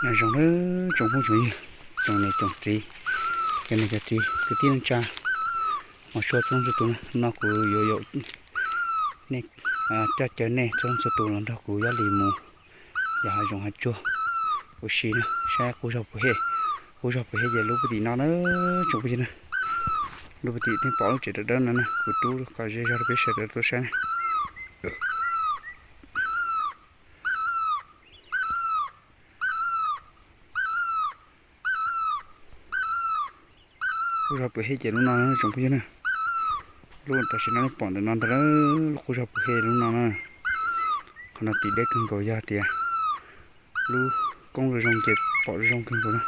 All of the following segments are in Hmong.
Nyob zoo nawb tsoom phooj tsoom ywg, tsoom niam tsoom txiv, cov niam cov txiv kwv tij neej tsa, hmov tshua txhua leej txhua tus na. No kuv yuav yaum nej coj caw nej txhua leej txhua tus los nrog kuv Yob Lis mus yos hav zoov hav tsuag ua si na, saib qub zog puas he. Qub zog puas he ces lub puag tim no na tsoom phooj ywg na. Lub puag tim nej pom lub tsev dawb dawb no na, kuv rub kom ze zog rau peb sawv daws tau saib na. Qub zog puas he ces lub no tsoom phooj ywg na. Lub tam sim no nej pom ntawm no ntag, lub qub zog puas he lub no na. Qhov no tim deb kawg nkaus yog tias lub koob zoo zoo ces pom zoo zoo kawg nkaus na.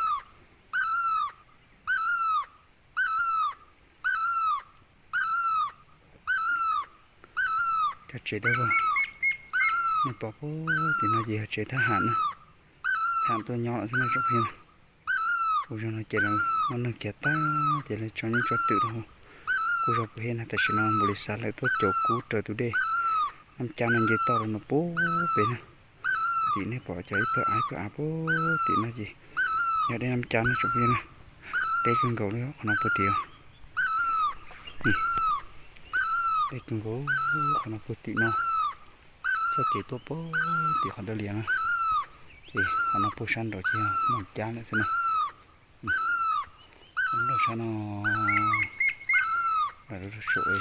Cov tsev dawb vog, nej pom puag tim no ces yog tsev thab ham na, thab ham tuaj nyob lawm xwb na tsoom phooj ywg. Qub zog no ces lawv muaj neeg kiag tag ces lawv tso nyuj tso twm rau hauv. Qub zog puag he no tam sim no npaum li xav lawv tuaj caum kub raws tus dej, nab cab no nce toj rau no puag pem na. Tim nej pom cov ib pawg av ib pawg av puag tim no ces yog dej nab cab no tsoom phooj ywg na. Deb kawg nkaus li qhov no puag tim. Deb kawg nkaus qhov no puag tim no. Txoj kev tuaj puag tim qhov dawb lias na, ces qhov no puag sab nraud ces yog Moos Cab lawm xwb na. Nraum sab no, rau saum,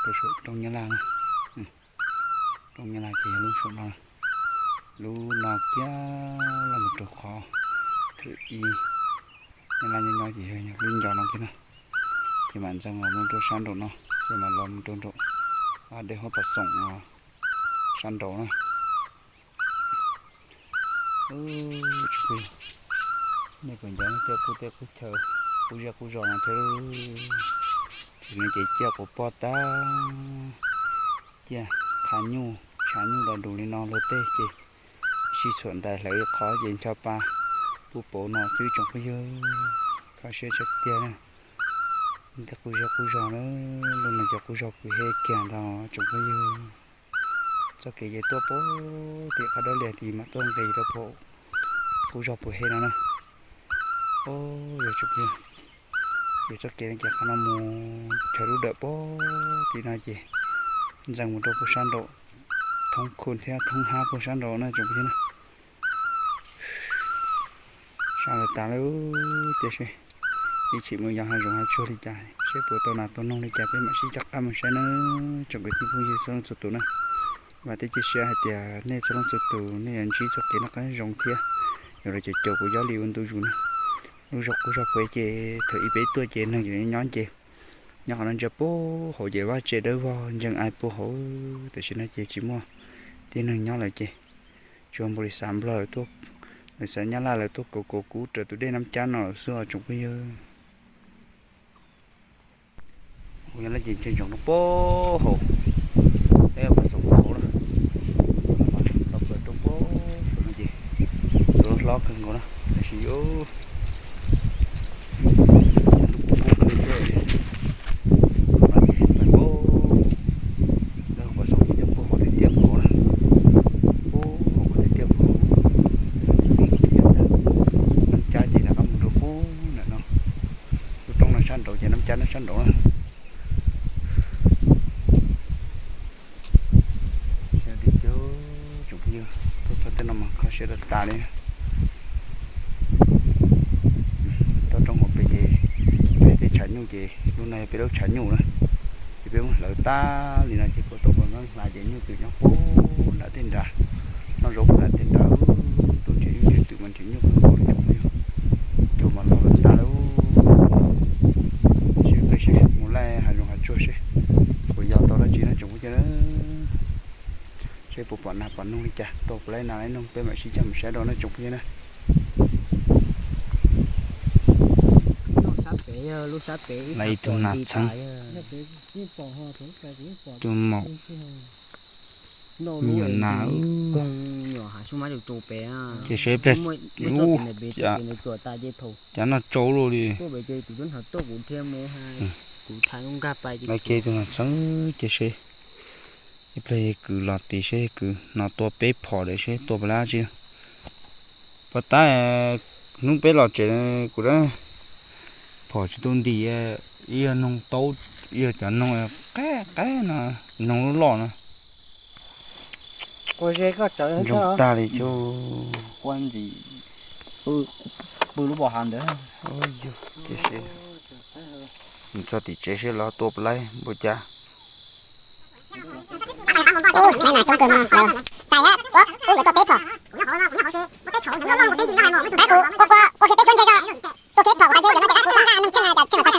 rau saum roob Nyab Laj na. Roob Nyab Laj ces yog lub saum no, lub no kiag los mus rau qhov thawj ib Nyab Laj nyob nyob ces yog lub ncov no kiag na. Ces mam ntxeev los mus rau sab nraum no, ces mam los mus rau nraum dej huab pov xoom no, sab nraud na. Nej puas nco tej qub teb qub chaw, qub zej qub zos no thiab? Ces nws ces ciaj quas poj tag, ciaj qha nyuj tshav nyuj los dus li no luag tej ces sib txhuam ntais hlawv ib qho ces ncho pa pub pauv no xwb tsoom phooj ywg. Kho siab tshaj tiag na. Tej qub zej qub zos na, lub no cov qub zog puas he kiag ntag tsoom phooj ywg. Txoj kev ces tuaj puag tim qhov dawb lias tim mam tuaj nqis rau puag qub zog puas he no na. Yog tsoom phooj ywg, ces txoj kev no ces qhov no mus chaw lub dawm puag tim no ces ntxeev mus rau puag sab nraud, thoob khu thiab thoob hab puag sab nraud na tsoom phooj ywg na. Sab lawm tas lawm, cia seb ib chim mus yos hav zoov hav tsuag li cas, seb puas tau nas tau noog li cas peb mam sib coj qab mus saib na tsoom kwv tij phooj ywg txhua leej txhua tus na. Vam thiab cia siab hais tias nej txhua leej txhua tus nej yuav ntsib txoj kev noj qab nyob zoo thiab yuav los caum kuv Yob Lis ua ntu zus na. Lub zos qub zog puag he ces thaum ub peb tuaj ces neeg nyob ces nyob qhov no ntsia puag hauv ces vaj tse dawb vog ntsees ai puag hauv, tam sim no ces tsis muaj tib neeg nyob lawm ces tsuas npaum li xav Nplog lawv tuaj, lawv xav Nyab Laj lawv tuaj kaus kaus kub raws tus dej Nab Cab no lawm xwb os tsoom phooj ywg. Kuv yog lawv ces ntsia ntsoov rau puag hauv, peb pab xoom hauv na, los pawg roob puag saum no ces tus loj hlob kawg nkaus na, tab sis yus lub kub kub kawg thiab, qhov no ces pawg puag, lawv pab xoom ces puag hauv tiag tiag puag hauv na, puag hauv tiag tiag puag hauv, Nab Cab ces rov qab mus rau puag nram no, lub roob no sab nraud ces Nab Cab no sab nraud na. Tsoom phooj ywg, tuaj txog tej no mas kho siab rau tas li. Toj roob hauv pes ces peb tej tshav nyuj ces lub no yog peb lub tshav nyuj na. Ces peb muab hlawv tag li no ces puas tau puas nqeeb hla ces nyuj twm nyob puag nram tej nrad, noj zaub puag nram tej nrad, tus nrhiav nyuj nrhiav twm mas nrhiav nyuj kawg nkaus li tsoom phooj ywg. Cua mas loj tas lawm. Seb peb seb mus laij hav zoov hav tsuag seb puas yos tau dab tsi na tsoom phooj ywg na. Seb puas pom nas pom noog li cas, tau puas laij nas laij noog peb mam sib coj mus saib dua na tsoom phooj ywg na. Lawv ib tug nas txheeb, tus maum me nyuam nas, ces seb pliag, cas noj tsau luaj li. Lawv ces tus nas txheeb ces seb Ib pliag yawg kwv los tim seb yawg kwv no tua peb phom lawm seb tua puas lab tsi. Puas tab hnub peb los tsev kuv dab phom tsis tu ntim, ib yog noog taub, ib yog cov noog qab qab no, noog loj loj no. Ntsoog tag li cov quab ntxim pw lub pov hav ntawd. Mus txog tim tsev seb lawv tua puas laib npaum cas. Ua kev peb suab ntse, tua kev phom tas seb no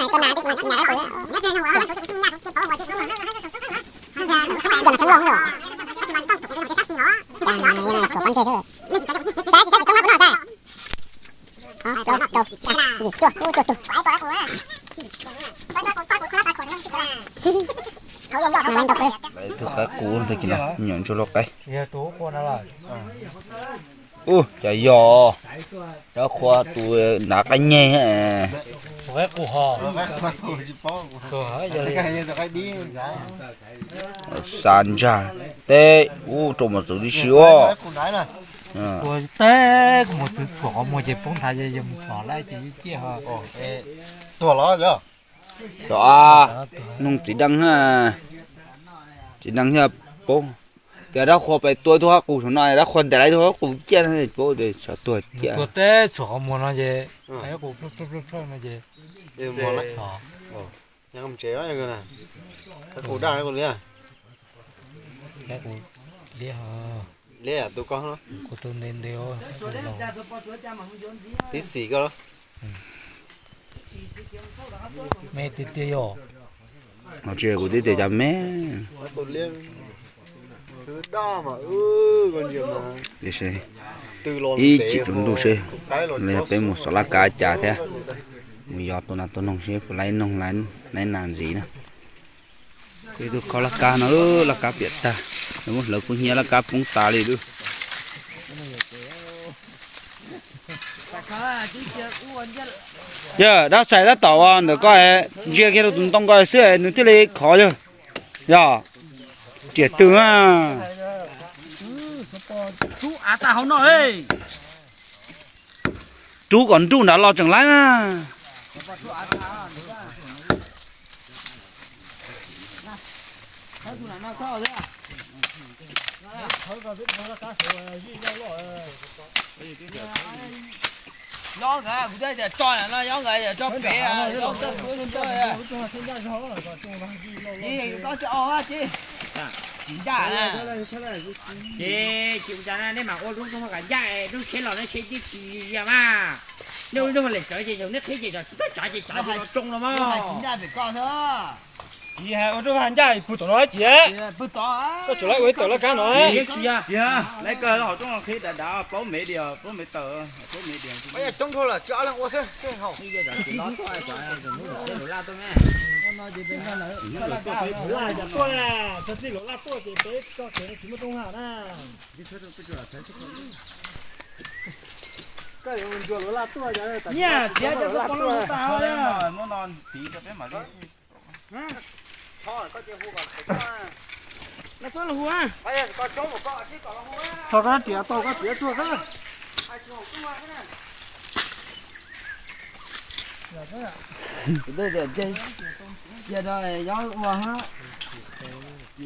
tua nas tsis nas tua nas. Ib tug qaib qus tag kis no nyuam ntsuag luaj qaib. Ub, cov yog cov qhua tus nav qaib nyeg. Xa ntsag teb ub rau mos txwv tib si ua. Teb kuv mus txwv txhuam qhov muag ces poob nthav ces yog mus txhuam lawm ces ciaj ho. Tuag los yog. Noog txiv deev, txiv deev yog paub tias dab qhua pais tua ib tug qab qus saum no, dab qhua ntes lawv ib tug qab qus ciaj no paub tias tsov tuag ciaj. Tuag teb txhuam qhov muag no ces qus plhawj plhawj plhawj no ces liab ho. Liab ho. Kuv tus ntev ntev tib xim koj los. Me tiag tiag yog. Tsis kuv tib tias cov me. Ib chim tsaus ntuj seb peb mus xov laj kab cas thiab, mus yos tua nas tua noog seb puas laib noog laib nas ntxiv na. Ib tug khob laj kab no, laj kab piam tag, muab hlawv kub hnyiab laj kab poob tas li lawm. Yog dab tsi tab tom ntawm koj ntsia kiag rau tus ntoo ko xwb nws thiaj li khov yog. Yog riam twg na. Rub kom nruj nram los tseem laib na. Yob nkawd kuv thiaj tias tso no, yob nkawd tias tso pem, yob nkawd kuv tso. Ces koj tsis au ces tsis ncaj na. Ces tsis ua cas na, nej mam ua lub rooj ncaj, lub tsheb los nej tsheb tsis tsis ya mas. Nej ua lub rooj lem tsawv ces yog nej qhib ces tsis txhob tsav ces tsav ces los tsoo los mas. Tsis hais ua rooj ncaj pw tom no ces. Koj tsum lawv ua ib tawm laj kab no. Lawv kawg hauv rooj qhib dav dav plaub mev diam plaub mev tawm. Coob dhau lawm tsis ob leeg ua xwb. Txog txij luag laj tuaj ces peb tso kev tsis muaj rooj laj na. Nyiaj tiav cov tuaj pov loo tas. Tso koj riam tau koj txiav tuaj xwb.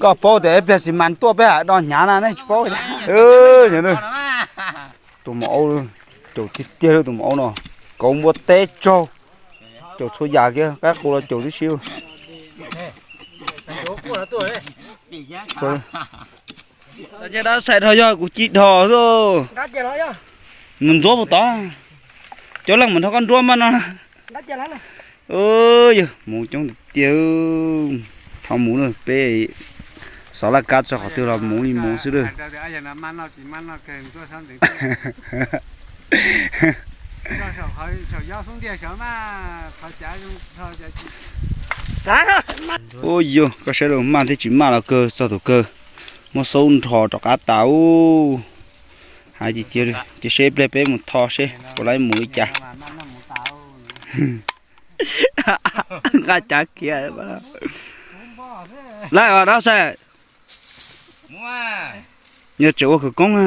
Koj paub tias ib pliag xis mas tuaj peb hais do hnyav na nej tsis paub. Tus maum aub, caum tiag tiag tus maum aub no, kauv npua teb tsaug, caum txhua yam kiag, qaib qus los caum tib si. Dab tsi dhos yog kuv ci dhos xwb. Mus ntxuav puas tod, cov leej mus nrog koj nruab maj no. Yog mus coob tiag tiag. Thov mus na, peb xov laj kab txog qhov twg los mus li mus xwb lawm. Ua yog koj saib los maj thiab tsis maj los kawg txog tus kawg, muab xaub nrho rov qab tas ub. Hais tias cia seb pliag peb mus tho seb puas laib mus li cas. Nqa cav kiag lawm os dab tsi. Yog tseem ua khawv koob na.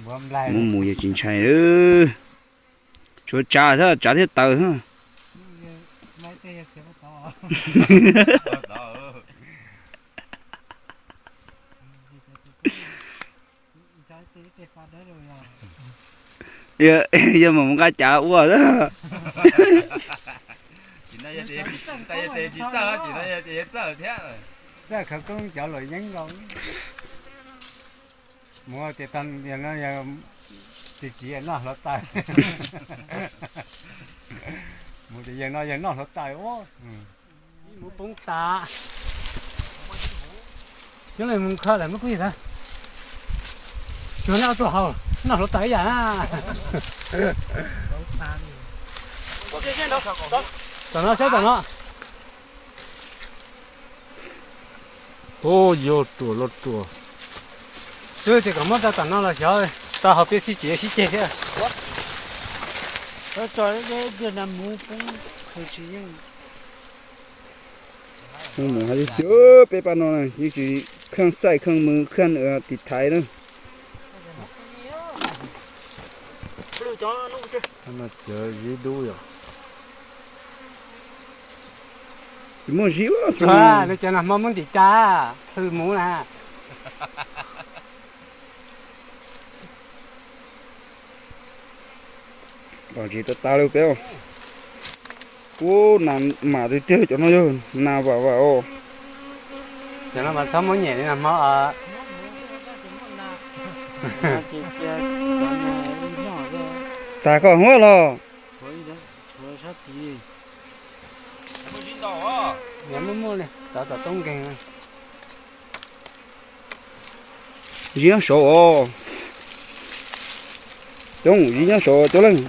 Muab mus yog tsis ntshai. Tshuav tsav xwb, tsav thiab taws xwb. Yog mus nqa cav ua xwb. Txawj khawv koob cov luam yeeb nkaus. Mus tias tag no yog tsis tsis noj hluav taws. Mus tias yawg no yawg noj hluav taws ua. Mus poob tas. Coob leej mus kho lawm muab kuj yig tag. Tsuag noj tuaj haus, noj hluav taws ib yam na. Tom no saib tom no. Ub, yog ruam los ruam. Twb tias kom muab tau tom no los xyov tau haus peb sib tsis sib ceg thiab. Mus hais tias peb pab no yeej tsis kheej xaij kheej mus kheej tiv thaiv na. Cov zib dub yom. Tsis muaj zib. Cov nag hmo muab ntim tas, plhws mus na. Tsis tau tas li peb. Ub, nas mam tiag tiag cov no yog nas vam vam os. Cov no mas txhob muab nyem li nag hmo. Tas koj huab los. Muaj muaj li tov tom toob nkeeg. Zib nyob saud os. Coob, zib nyob saud coob leej.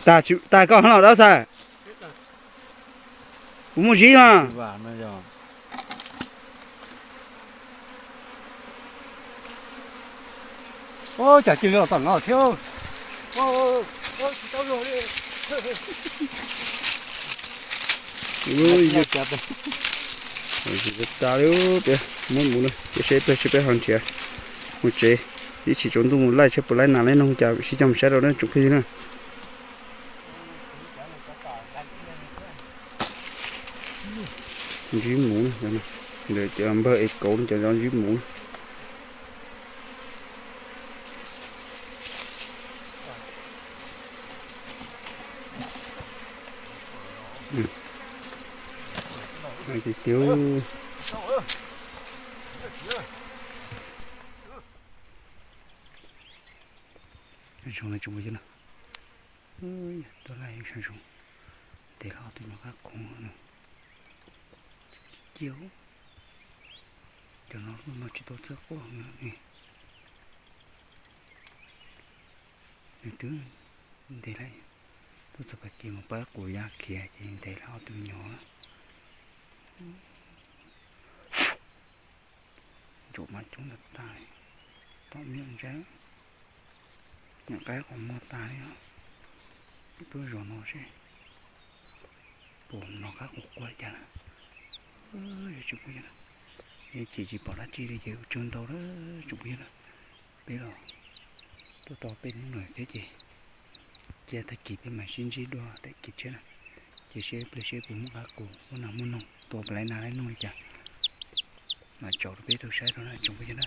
Tas koj los dab xav. Kuv muaj zib mas. Ub, cas cia li los tom no thiab. Tas li tias muab mus na, peb seb peb ho nrhiav mus tsev, ib tsam tsaus ntuj mus laij tsheb puas laib nas laib noog cas sib coj mus saib rau na tsoom phooj ywg na. Ntsib muv, ntawm cov npawg es kauv no cov zov ntsib muv. Tiag tiag. Zoo no tsoom phooj ywg na, tuaj laij zoo zoo, ntes hlo ob tug nyuam qab khoov no. Cia, cov no lub no tsis tau txawj quaj ne. Nws twb ntes lawm, tuaj txog pem kev mus pab qus ya khiav ces ntes lawm ob tug nyuam. Ntsaum mas coob tas tas, tom me nyuam ntsaib, nyuam qaib qhov muag tas li os. Peb tuaj zos no seb puas hnov qab qus quaj li cas na. Tsoom phooj ywg, ces tsis pom dab tsi li ces ua tsaug ntau lawm tsoom phooj ywg na. Peb los tuaj tau peb hnub no thiab ces cia tag kis peb mam sib ntsib dua tag kis tshiab na. Ces seb pliag seb puas muaj qab qus muaj nas muaj noog tua puas laib nas laib noog li cas, mam tso rau peb tau saib rau na tsoom phooj ywg na.